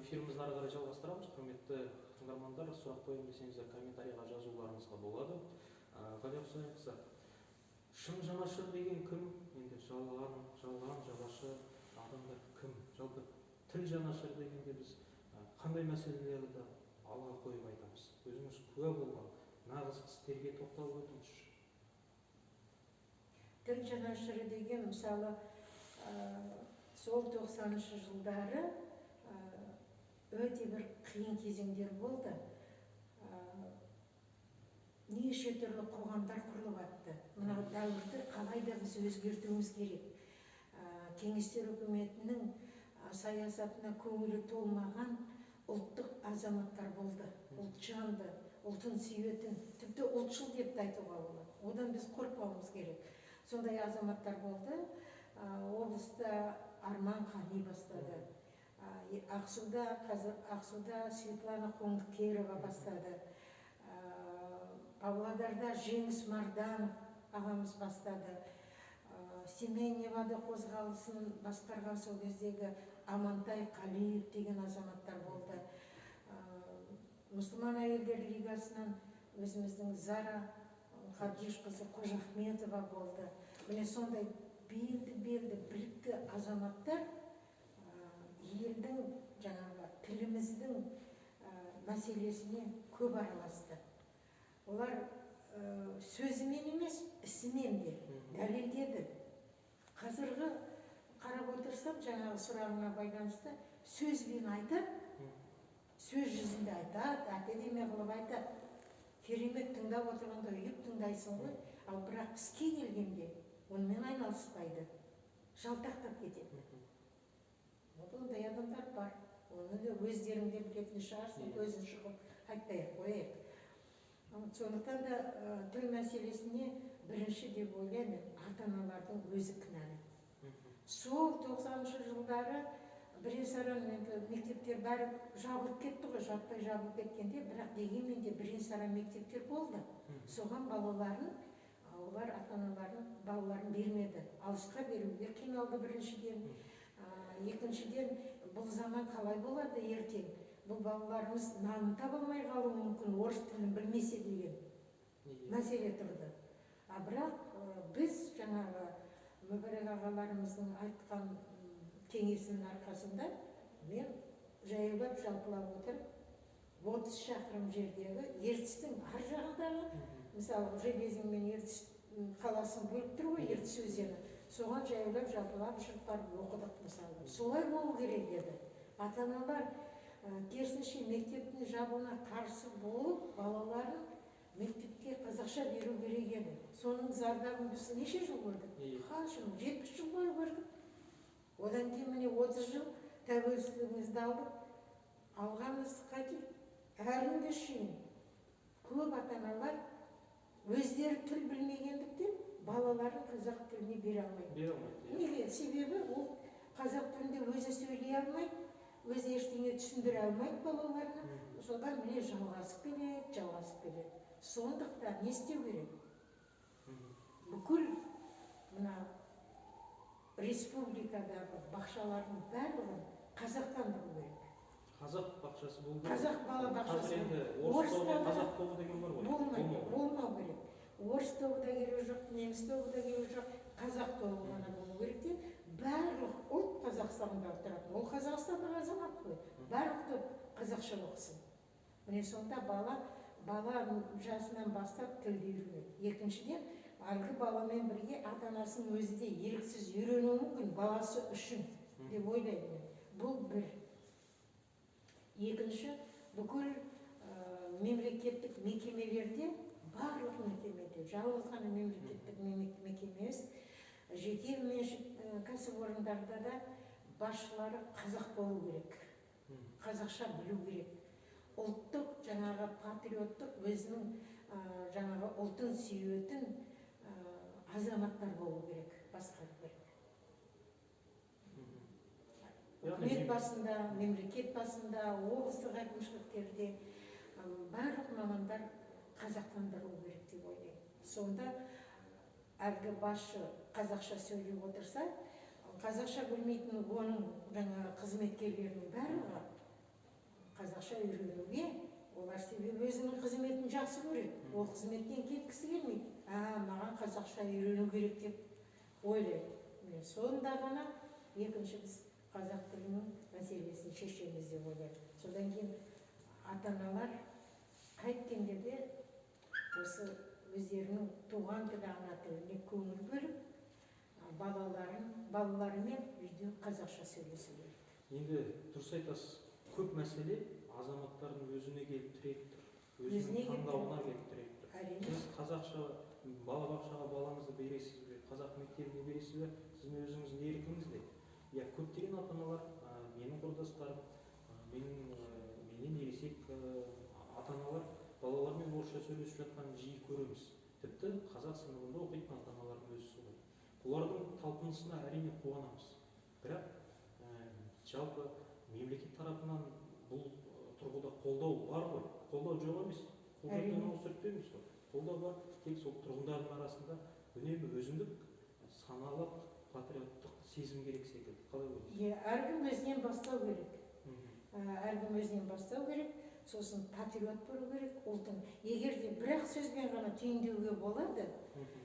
Эфирімізді ары қарай жалғастырамыз. Құрметті тыңдармандар, сұрақ қоямын десеңіздер, комментарийға жазуларыңызға болады. Ғалия Құсайынқызы, шын жанашыр деген кім? Енді жалған жалашы адамдар кім? Жалпы тіл жанашыр дегенде біз қандай мәселелерді алға қойып айтамыз? Өзіңіз куә болған нағыз істерге тоқталып өтіңізші. Тіл жанашыры деген, мысалы, сол 90-шы жылдары өте бір қиын кезеңдер болды. Неше түрлі қоғамдар құрылып атты. Мына дәуірді қалай да біз өзгертуіміз керек. Кеңестер үкіметінің саясатына көңілі толмаған ұлттық азаматтар болды. Ұлтжанды, ұлтын сүйетін, тіпті ұлтшыл деп те айтуға болады. Одан біз қорықпауымыз керек. Сондай азаматтар болды. Облыста Арман Қани бастады. Ақсуда, қазір Ақсуда Светлана Қоңдыкерова бастады. Павлодарда Жеңіс Марданов ағамыз бастады. Семей Невада қозғалысын басқарған сол кездегі Амантай Қалиев деген азаматтар болды. Мұсылман әйелдер лигасынан өзіміздің Зара Қабдешқызы Қожахметова болды. Міне сондай белді-белді білікті азаматтар елдің, жаңағы тіліміздің мәселесіне көп араласты. Олар сөзімен емес, ісімен де дәлелдеді. Қазіргі қарап отырсам, жаңағы сұрағыңа байланысты сөзбен айтады, сөз жүзінде айтады, әпедеме қылып айтады. Керемет тыңдап отырғанда ұйып тыңдайсың ғой, ал бірақ іске келгенде онымен айналыспайды, жалтақтап кетеді. Вот ондай адамдар бар. Оны да өздерің де білетін шығарсың, көзін шұқып айтпай ақ қояйық. Сондықтан да тіл мәселесіне бірінші деп ойлаймын, ата-аналардың өзі кінәлі. Сол 90-шы жылдары бірен-саран енді мектептер бәрі жабылып кетті ғой, жаппай жабылып кеткенде, бірақ дегенмен де бірен-саран мектептер болды. Соған балаларын, олар ата-аналарын балаларын бермеді. Алысқа беруге қиналды біріншіден. Екіншіден, бұл заман қалай болады ертең? Бұл балаларымыз нанын таба алмай қалуы мүмкін, орыс тілін білмесе деген мәселе тұрды. А бірақ біз жаңағы Мүбәрак ағаларымыздың айтқан кеңесінің арқасында мен жаяулап жалпылап отырып 30 шақырым жердегі Ертістің ар жағындағы, мысалы, Железин мен Ертіс қаласын бөліп тұр ғой, Ертіс өзені. Соған жаяулап жалпылап жүріп барып оқыдық, мысалы. Солай болу керек еді. Ата-аналар керісінше мектептің жабуына қарсы болып, балаларын мектепке қазақша беру керек еді. Соның зардабын біз неше жыл көрдік? Қаншама, 70 жыл бойы көрдік. Одан кейін міне 30 жыл тәуелсіздігімізді алдық. Алғанымыз қате? Әлі күнге шейін көп ата-аналар өздері тіл білмегендіктен балаларын қазақ тіліне бере алмайды. Бере алмайды, иә. Неге? Себебі ол қазақ тілінде өзі сөйлей алмайды, өзі ештеңе түсіндіре алмайды балаларына. Содан міне жалғасып келеді, жалғасып келеді. Сондықтан не істеу керек? Бүкіл мына республикадағы бақшалардың барлығын қазақтандыру керек. Қазақ бақшасы болу керек. Қазақ бала бақшасы. Қазір енді орыс тобы, қазақ тобы деген бар ғой. Болмайды, болмау керек. Орыс тобы да керек жоқ, неміс тобы да керек жоқ, қазақ тобы ғана болу керек те. Барлық ұлт Қазақстанда тұратын. Ол Қазақстандық азамат қой. Барлық топ қазақша оқысын. Міне сонда бала жасынан бастап тілді үйренеді. Екіншіден, әлгі баламен бірге ата-анасының өзі де еріксіз үйренуі мүмкін баласы үшін деп ойлаймын мен. Бұл бір. Екінші, бүкіл мемлекеттік мекемелерде, барлық мекемеде, жалғыз ғана мемлекеттік мекеме емес, жеке меншік кәсіпорындарда да басшылары қазақ болу керек. Қазақша білу керек. Ұлттық, жаңағы патриоттық, өзінің жаңағы ұлтын сүйетін азаматтар болу керек, басқару керек. Үкімет басында, мемлекет басында, облыстық әкімшіліктерде барлық мамандар қазақтандырылу керек деп ойлаймын. Сонда әлгі басшы қазақша сөйлеп отырса, қазақша білмейтін оның жаңағы қызметкерлерінің барлығы Қазақша үйренуге олар, себебі өзінің қызметін жақсы көреді, ол қызметтен кеткісі келмейді. Маған қазақша үйрену керек деп ойлайды. Міне, сонда ғана екінші біз қазақ тілінің мәселесін шешеміз деп ойлаймын. Содан кейін ата-аналар қайткенде де осы өздерінің туған тілі, ана тіліне көңіл бөліп, балаларымен үйде қазақша сөйлесу керек. Енді дұрыс айтасыз, көп мәселе азаматтардың өзіне келіп тіреліп тұр, Өзіне өзінің келіп таңдауына келіп тіреліп тұр. Әрине. Сіз қазақша балабақшаға балаңызды бересіз бе, қазақ мектебіне бересіз бе, сіздің өзіңіздің еркіңізде. Иә, көптеген ата-аналар, менің құрдастарым, менен ересек ата-аналар балалармен орысша сөйлесіп жатқанын жиі көреміз. Тіпті қазақ сыныбында оқитын ата-аналардың өзі солай. Олардың талпынысына әрине қуанамыз. Бірақ жалпы мемлекет тарапынан бұл тұрғыда қолдау бар ғой. Қолдау жоқ емес. Қолдау ауыз сүртпейміз ғой. Қолдау бар, тек сол тұрғындардың арасында үнемі өзіндік саналы патриоттық сезім керек секілді. Қалай ойлайсыз? Иә, әркім өзінен бастау керек. Әркім өзінен бастау керек, сосын патриот болу керек ұлтың. Егер де бір-ақ сөзбен ғана түйіндеуге болады,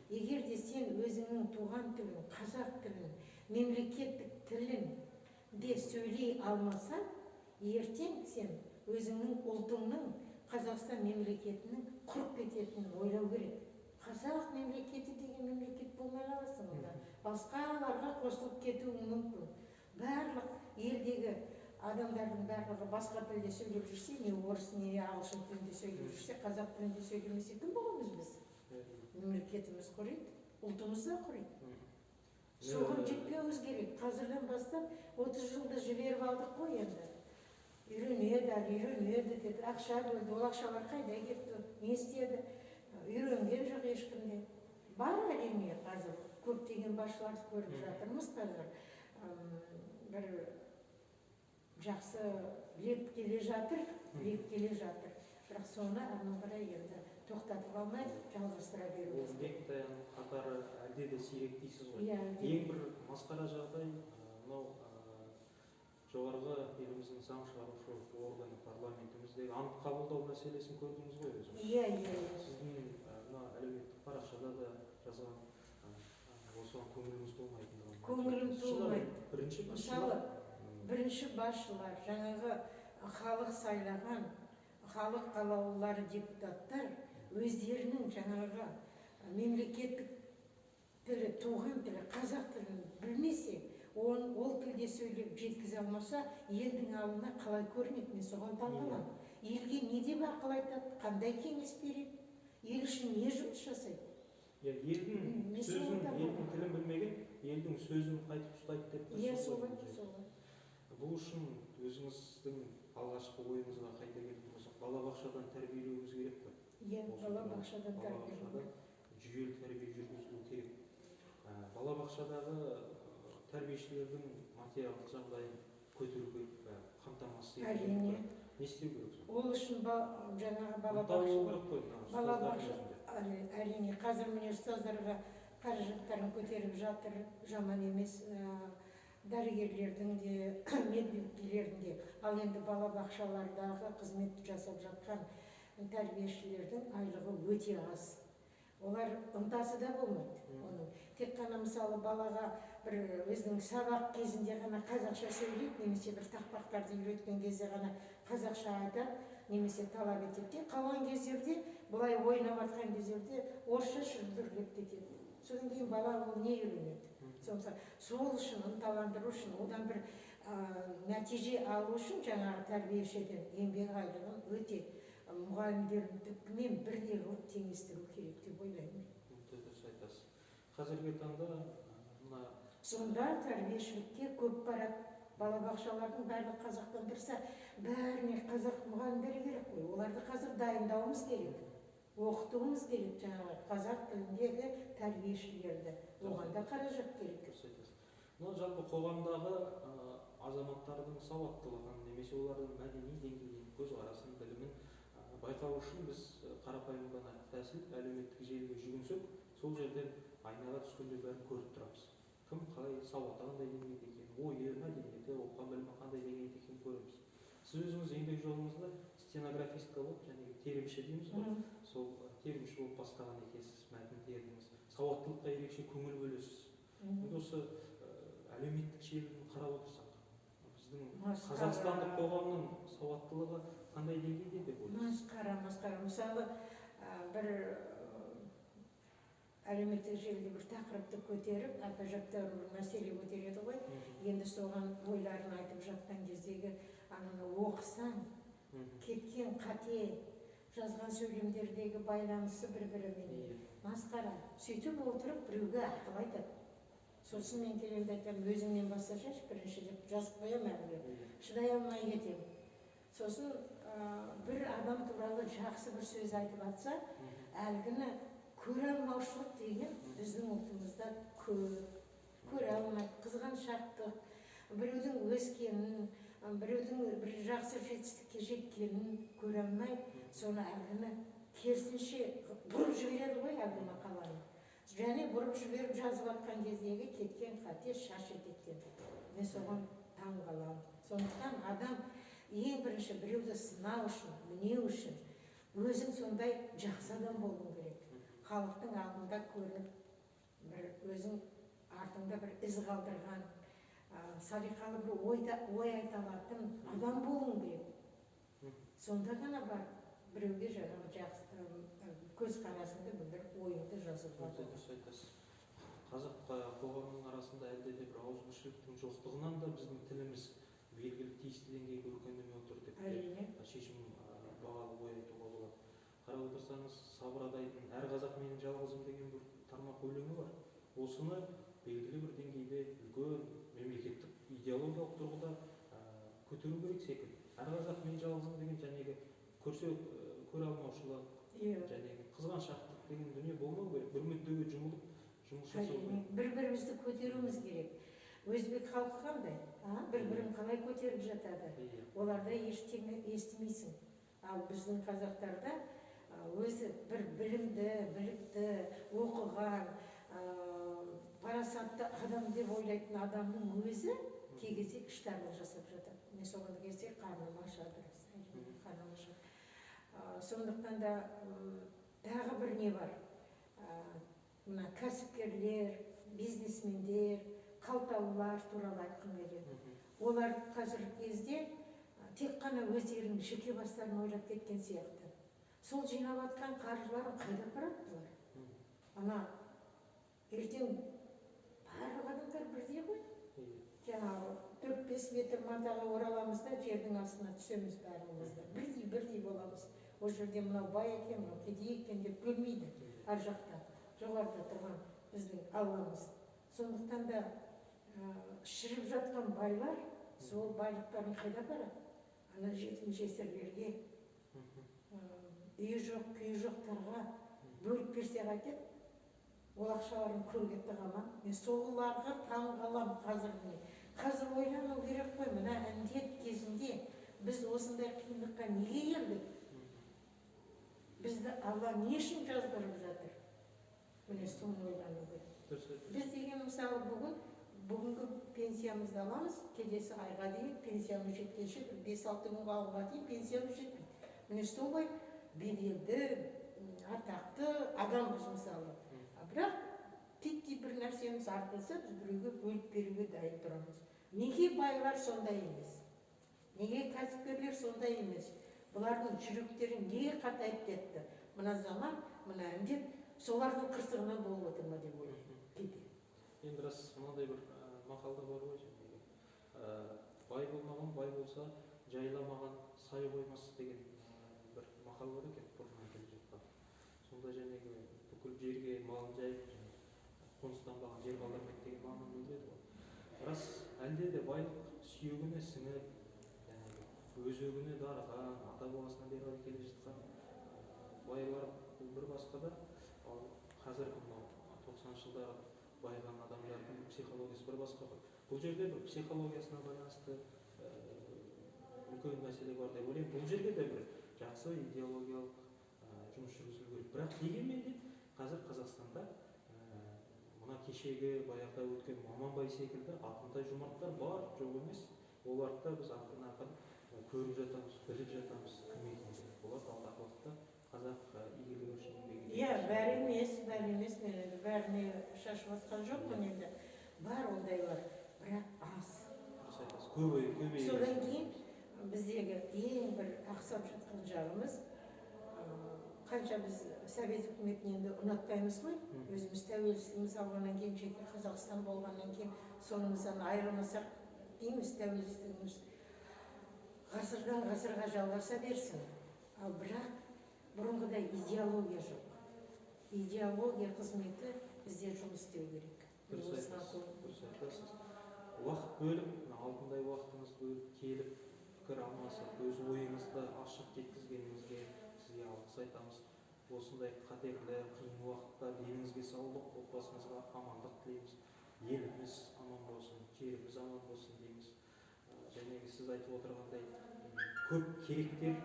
егер де сен өзіңнің туған тілін, қазақ тілін, мемлекеттік тілін де сөйлей алмасаң, ертең сен өзіңнің ұлтыңның, Қазақстан мемлекетінің құрып кететінін ойлау керек. Қазақ мемлекеті деген мемлекет болмай қаласың онда. Басқаларға қосылып кетуің мүмкін. Барлық елдегі адамдардың барлығы басқа тілде сөйлеп жүрсе, не орыс, не ағылшын тілінде сөйлеп жүрсе, қазақ тілінде сөйлемесе, кім боламыз біз? Мемлекетіміз құриды, ұлтымыз да құриды. Соған жетпеуіміз керек. Қазірден бастап 30 жылды жіберіп алдық қой енді. Үйренеді, әлі үйренеді деді, ақша бөлді, ол ақшалар қайда кетті, не істеді? Үйренген жоқ ешкімде. Бар әрине, қазір көптеген басшыларды көріп жатырмыз қазір. Бір жақсы леп келе жатыр, леп келе жатыр. Бірақ соны әрмен қарай енді тоқтатып алмай, жалғастыра беруіміз керек. Бектаяның қатары әлде де сирек дейсіз ғой. Иә, әлде. Ең бір масқара жағдай, мынау жоғарғы еліміздің заң шығарушы органы парламентіміздегі ант қабылдау мәселесін көрдіңіз ғой өзіңіз. Иә, иә, иә. Сіздің мына әлеуметтік парақшада да жазған, осыған көңіліңіз толмайтындығын Көңілім айтып отырсыз. толмайды. Бірінші Мысалы, басшылар, бірінші басшылар, жаңағы халық сайлаған, халық қалаулылары депутаттар өздерінің жаңағы мемлекеттік тілі, туған тілі, қазақ тілін білмесе, ол тілде сөйлеп жеткізе алмаса, елдің алдына қалай көрінеді? Мен соған таңғаламын. Елге не деп ақыл айтады, қандай кеңес береді, ел үшін не жұмыс жасайды? Иә, елдің Мен сөзін, соған таңғаламын. елдің тілін білмеген, елдің сөзін қайтып ұстайды деп Иә, тұрсыз ғой солай, бұл жерде. солай. Бұл үшін өзіңіздің алғашқы ойыңызға қайта келетін болсақ, балабақшадан тәрбиелеуіміз керек қой. Иә, Осы балабақшадан тәрбиелеу. Балабақшадан жүйелі тәрбие жүргізілу керек. Балабақшадағы тәрбиешілердің материалдық жағдайын көтеру керек пе, қамтамасыз ету керек Әрине. пе? Не істеу керек сонда? Ол үшін жаңағы Ынталы болу балабақша керек қой мына ұстаздардың балабақша өзінде. Әрине, қазір міне ұстаздарға қаражаттарын көтеріп жатыр, жаман емес, дәрігерлердің де, медбикелердің де. Ал енді балабақшалардағы қызмет жасап жатқан тәрбиешілердің айлығы өте аз. Олар ынтасы да болмайды оның. Тек қана мысалы балаға бір өзінің сабақ кезінде ғана қазақша сөйлейді, немесе бір тақпақтарды үйреткен кезде ғана қазақша айтады, немесе талап етеді де, қалған кездерде былай ойнап жатқан кездерде орысша шүлдірлеп кетеді. Содан кейін бала ол не үйренеді? Сондықтан сол үшін ынталандыру үшін, одан бір нәтиже алу үшін жаңағы тәрбиешіден еңбек айлығын өте мұғалімдердікімен бірдей қылып теңестіру керек деп ойлаймын. Өте дұрыс айтасыз. Қазіргі таңда мына Сонда тәрбиешілікке көп барады. Балабақшалардың барлығы қазақтандырса, бәріне қазақ мұғалімдері керек қой. Оларды қазір дайындауымыз керек, оқытуымыз керек жаңағы қазақ тіліндегі тәрбиешілерді. Оған да қаражат керек. Дұрыс айтасыз. Мынау жалпы қоғамдағы азаматтардың сауаттылығын немесе олардың мәдени деңгейін, көзқарасын, білімін байқау үшін біз қарапайым ғана тәсіл әлеуметтік желіге жүгінсек, сол жерден айнаға түскенде бәрін көріп тұрамыз. Кім қалай сауаты қандай деңгейде екен, ойы, мәдениеті, оқыған білімі қандай деңгейде екенін көреміз. Сіз өзіңіз еңбек жолыңызда стенографистка болып, және терімші дейміз ғой, сол терімші болып бастаған екенсіз, мәтін тердіңіз, сауаттылыққа ерекше көңіл бөлесіз. Енді осы әлеуметтік желіні қарап отырсақ, біздің қазақстандық қоғамның сауаттылығы қандай деңгейде деп ойлайсыз? Масқара, масқара. Мысалы, бір әлеуметтік желіде бір тақырыпты көтеріп, әпәжәптәуір бір мәселе көтереді ғой. Енді соған ойларын айтып жатқан кездегі ананы оқысаң, кеткен қате, жазған сөйлемдердегі байланысы бір-бірімен масқара. Сөйтіп отырып біреуге ақыл айтады. Сосын мен келемін де айтамын, өзіңнен бастасайшы бірінші деп жазып қоямын әлгі. Шыдай алмай кетемін. Сосын бір адам туралы жақсы бір сөз айтып атса, әлгіні көре алмаушылық деген біздің ұлтымызда көп. Көре алмайды, қызғаншақтық, біреудің өскенін, біреудің бір жақсы жетістікке жеткенін көре алмай, соны әлгіні керісінше бұрып жібереді ғой әлгі мақаланы. Және бұрып жіберіп жазып атқан кездегі кеткен қате шаш етектен. Мен соған таң қаламын. Сондықтан адам ең бірінші біреуді сынау үшін, мінеу үшін өзің сондай жақсы адам болуың керек. Халықтың алдында көрініп, бір өзің артыңда бір із қалдырған, салиқалы бір ой айта алатын адам болуың керек. Сонда ғана бар біреуге жаңағы жақсы көзқарасыңды білдіріп, ойыңды жазуға болады. Дұрыс айтасыз. Қазақ қоғамының арасында әлде де бір ауызбіршіліктің жоқтығынан да біздің тіліміз белгілі тиісті деңгейге өркендемей отыр деп те шешім бағалы ой айтуға болады. Қарап отырсаңыз, Сабыр Адайдың «Әр қазақ менің жалғызым» деген бір тармақ өлеңі бар. Осыны белгілі бір деңгейде үлкен мемлекеттік идеологиялық тұрғыда көтеру керек секілді. Әр қазақ мен жалғызым деген жәнегі көрсе көре алмаушылық, жәнегі қызғаншақтық деген дүние болмау керек. Бір мүддеге жұмылып жұмыс жасау керек. Бір-бірімізді көтеруіміз керек. Өзбек халқы қандай? Бір-бірін қалай көтеріп жатады? Оларда ештеңе естімейсің. Ал біздің қазақтарда өзі бір білімді, білікті, оқыған, парасатты адам деп ойлайтын адамның өзі кей кезде іштарлық жасап жатады. Мен соған кезде қарным ашады, қарным ашады. Сондықтан да тағы бір не бар? Мына кәсіпкерлер, бизнесмендер, қалталылар туралы айтқым келеді. Олар қазіргі кезде тек қана өздерінің жеке бастарын ойлап кеткен сияқты. Сол жинап атқан қаржыларын қайда апарады бұлар? Ана ертең барлық адамдар бірдей ғой. Жаңағы 4-5 метр матаға ораламыз да жердің астына түсеміз барлығымыз да. Бірдей боламыз. Ол жерде мынау бай екен, мынау кедей екен деп бөлмейді. Ар жақта, жоғарыда тұрған біздің Алламыз. Сондықтан да шіріп жатқан байлар сол байлықтарын қайда апарады? Ана жетім жесірлерге, үйі жоқ, күйі жоқтарға бөліп берсе қайтеді? Ол ақшаларын көрге тыға ма? Мен соларға таң қаламын қазір. Қазір ойлану керек қой, мына індет кезінде біз осындай қиындыққа неге келдік? Бізді Алла не үшін жазғырып жатыр? Міне соны ойлану керек. Біз деген мысалы бүгінгі пенсиямызды аламыз, келесі айға дейін пенсиямыз жеткенше 5-6 күнге алуға дейін пенсиямыз жетпейді. Міне солай беделді, атақты адамбыз мысалы. Бірақ титтей бір нәрсеміз артылса, біз біреуге бөліп беруге дайын тұрамыз. Неге байлар сондай емес? Неге кәсіпкерлер сондай емес? Бұлардың жүректері неге қатайып кетті? Мына заман, мына індет солардың қырсығынан болып отыр ма деп ойлаймын кейде. Енді рас мынандай бір мақалда бар ғой, жаңағы бай болмаған бай болса жайламаған сай қоймас деген бір мақал бар екен бұрыннан келе жатқан. Сонда жаңағы бүкіл жерге малын жайып, қоныстанбаған жер қалдырмайды деген мағынаны білдіреді ғой. Рас, әлде де байлық сүйегіне сіңіп, өзегіне дарыған, ата-бабасынан бері қарай келе жатқан байлар бұл бір басқа да, ал қазіргі мынау 90-шы жылдағы байыған адамдардың психологиясы бір басқа ғой. Бұл жерде бір психологиясына байланысты үлкен мәселе бар деп ойлаймын. Бұл жерде де бір жақсы идеологиялық жұмыс жүргізілу керек. Бірақ дегенмен де қазір Қазақстанда мына кешегі баяғыда өткен Маманбай секілді атымтай жомарттар бар, жоқ емес. Оларды да біз ақырын-ақырын Көріп жатамыз, біліп жатамыз кім екендігін. Олар алдағы уақытта қазақ игілігі үшін еңбек етеді. Иә, бәрі емес, бәрі емес, мен енді бәріне шашып жатқан жоқпын енді. Бар ондайлар, бірақ аз. Дұрыс айтасыз, көбейе Содан берсін. кейін біздегі ең бір ақсап жатқан жағымыз, қанша біз совет үкіметін енді ұнатпаймыз ғой, өзіміз тәуелсіздігіміз алғаннан кейін, жеке Қазақстан болғаннан кейін сонымыздан айырылмасақ дейміз, тәуелсіздігіміз ғасырдан ғасырға жалғаса берсін. Ал бірақ бұрынғыдай идеология жоқ. Идеология қызметі бізде жұмыс істеу керек. Дұрыс Осыған айтасыз, көп дұрыс айтасыз. Уақыт бөліп, мына алтындай уақытыңызды бөліп келіп, пікір алмасып, өз ойыңызды ашық жеткізгеніңізге сізге алғыс айтамыз. Осындай қатерлі, қиын уақытта деніңізге саулық, отбасыңызға амандық тілейміз. Еліміз аман болсын, жеріміз аман болсын дейміз. Және сіз айтып отырғандай, көп керектер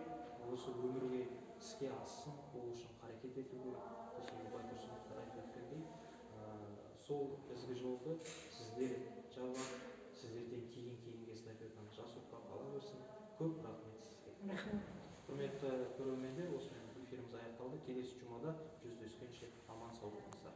осы өмірге іске ассын, ол үшін қарекет ету керек. Кешегі Байтұрсыновтар айтып өткендей, сол ізгі жолды сіздер жалғап, сіздерден кейін кейінгі эстафетаны жас ұрпақ ала берсін. Көп рахмет сізге. Рахмет. Құрметті көрермендер, осымен эфиріміз аяқталды. Келесі жұмада жүздескенше аман сау болыңыздар.